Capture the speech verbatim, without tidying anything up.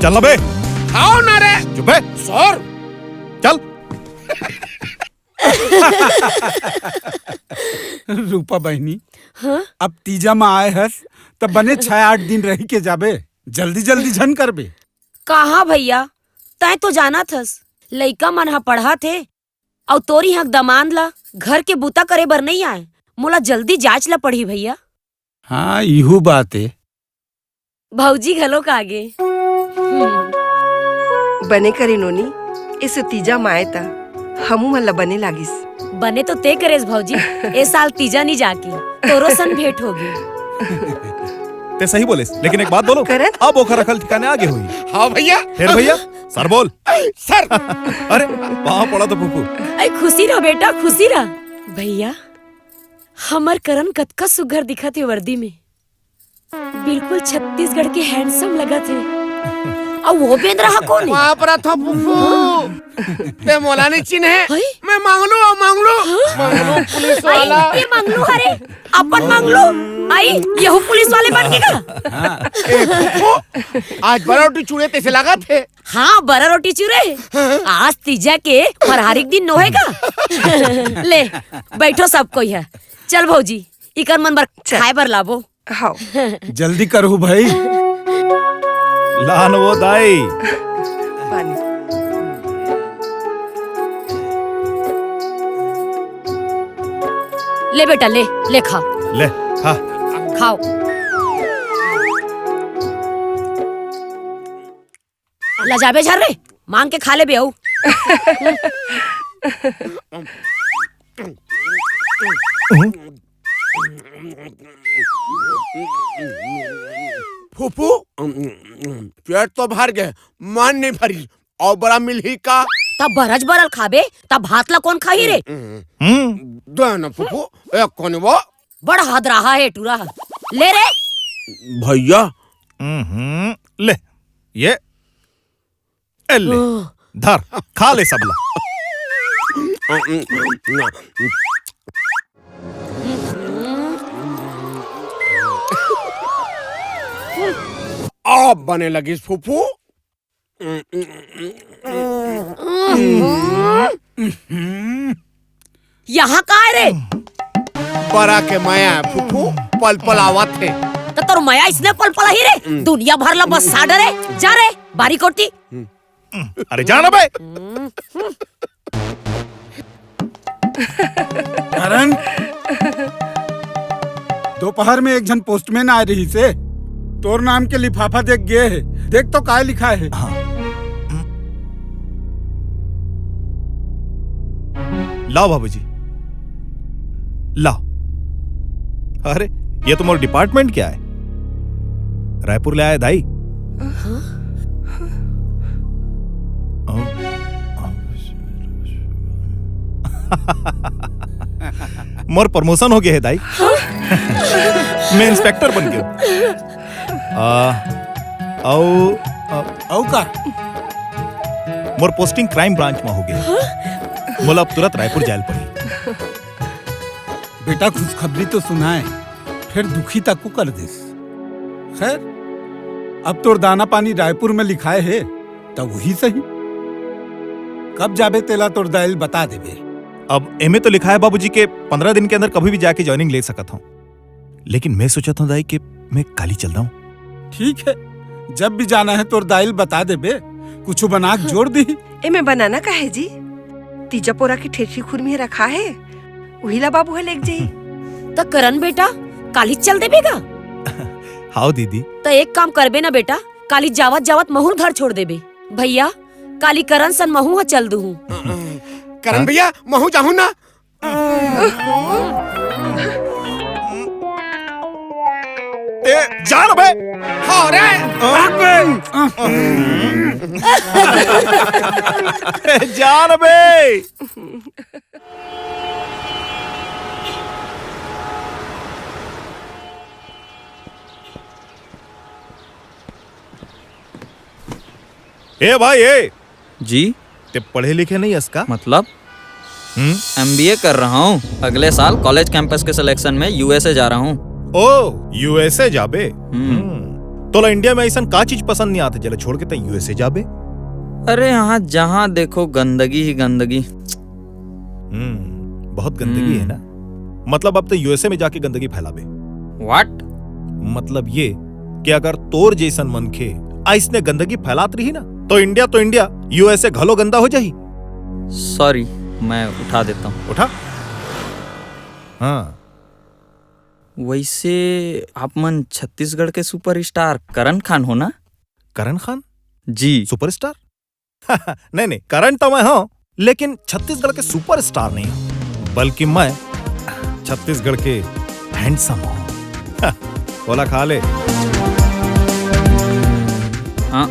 चल बे। खाओ ना रे। चुप बे। सर। चल। रूपा बहिनी, हाँ? अब तीजा म आए हस, त बने छह आठ दिन रहि के जाबे। जल्दी जल्दी झन करबे। कहाँ भैया, तैं तो जानत हस, लइका मन ह पढ़त हे, अउ तोर इहाँ दमांद ला घर के बूता करे बर नइ आय। मोला जल्दी जांच ला पड़ही भैया। हाँ, इहू बात ए। भौजी घलोक आगे। हम्म। बने करे नोनी, ए सो तीजा माय त हमू मन ला बने लागिस। बने तो ते करेस भौजी, ए साल तीजा नी जाके तोरो सन भेंट होगे। ते सही बोलेस, लेकिन एक बात बोलो, करण? अब ओखर अकल ठिकाने आगे होही। हाँ भैया। फेर भैया, सर बोल। सर। अरे, पाँव पड़ा तो फूफू। अरे खुशी रह बेटा, खुशी रह। भैया, हमर करण कतका सुघर दिखत हे वर्दी में। बिल्कुल छत्तीसगढ़ के handsome लगत हे। अउ वो बेंदरा हा कोन हे? बाप रे, था फूफू। ते मोला नहीं चिन्हे? हई? मैं मंगलू, मंगलू। हाँ? मंगलू पुलिस वाला। अरे, ये मंगलू हरे, अपन मंगलू। आई, यहू पुलिस वाले बन गे का? ए, फूफू, आज बड़ा रोटी चूड़े तैसे लागत हे। हाँ, बड़ा रोटी चूड़े। आज तीजा के फरहारी के दिन नोहे का। ले, बैठो सब कोई ह। चल भौजी, इकर मन बर चल। खाए बर लाबो। हव। जल्दी करहू भाई। लान वो दाई। पानी। ले बेटा, ले, ले खा। ले, खा। खाओ। लजाबे झन रे, मांग के खा लेबे अउ। फूफू, पेट तो भर गे, मन नहीं भरी, अउ बड़ा मिलही का? तब बरज बरल खाबे, तब भात ला कोन खाही रे? हम्म। दे ना फूफू, एक कोने वो। बड़ा हदराहा हे टूरा। ले रे। भैया। हम्म, ले, ये, ए ले, ओह। धर, खा ले सबला। अब बने लगिस फूफू। यहाँ का हे रे? बरा के मया हे फूफू, पलपल आवत हे। त तोर मया इसने पलपल ही रे, दुनिया भर ला बस सा डरे। जा रे, बारी कोती। अरे जा ना बे। करण, दोपहर में एक झन पोस्टमैन आए रहिसे, तोर नाम के लिफाफा देख गे हे। देख तो काय लिखाय हे। हाँ। लाव बाबूजी, लाव। अरे, ये तो मोर डिपार्टमेंट के आय। रायपुर ले आय दाई। हाँ? मोर प्रमोशन हो गे हे दाई। मैं इंस्पेक्टर बन गेंव। आ, अउ, अ, अउ का? मोर पोस्टिंग क्राइम ब्रांच म हो गे। मोला अब तुरंत रायपुर जाय ल पड़ही। बेटा, खुशखबरी तो सुनाय, फेर दुखी तको कर देस। खैर, अब तोर दाना पानी रायपुर में लिखाय हे, त उही सही। कब जाबे तेला तोर दाई ल बता देबे। अब एमे तो लिखाय हे बाबूजी के पंद्रह दिन के अंदर कभी भी जाके ज्वाइनिंग ले सकत हंव, लेकिन मैं सोचत हंव दाई के मैं काली चल दंव। ठीक हे, जब भी जाना हे तोर दाई ल बता देबे, कुछु बना के जोर दिही। एमे बनाना का हे जी? तीजा पोरा के ठेठरी खुरमी ह रखा हे, उही ला बाबू ह लेग जाही। त करन बेटा, काली चल देबे गा? हाव दीदी। त एक काम करबे ना बेटा, काली जावत जावत महूं घर छोड़ देबे। भैया, काली करन सन महूं ह चल दुहूं। करन भैया, महूं जाहूं ना। ए, जान बे। हाँ रे, भाग बे। जान बे। ए भाई, ए। जी? ते पढ़े लिखे नहीं हस का? मतलब? हम्म? एमबीए कर रहा हूँ। अगले साल कॉलेज कैंपस के सिलेक्शन में यूएसए जा रहा हूँ। ओ, यूएसए जाबे? हम्म। हम्म। तोला इंडिया में अइसन का चीज पसंद नहीं आथे, जेला छोड़ के तैं यूएसए जाबे? अरे, यहाँ जहाँ देखो गंदगी ही गंदगी। हम्म, बहुत गंदगी है ना? मतलब अब तैं यूएसए में जाके गंदगी फैलाबे? What? मतलब ये कि अगर तोर जइसन मनखे अइसने गंदगी फैलात रही ना, तो इंडिया तो इंडिया, यूएसए घलो गंदा हो जाही। Sorry, मैं उठा देता हूँ। उठा। हाँ। वैसे आप मन छत्तीसगढ़ के सुपरस्टार करण खान हो ना? करण खान? जी। सुपरस्टार? नहीं, नहीं, करण तो मैं हूँ, लेकिन छत्तीसगढ़ के सुपरस्टार नहीं हूँ, बल्कि मैं छत्तीसगढ़ के हैंडसम हूँ। ओला खा ले। हाँ।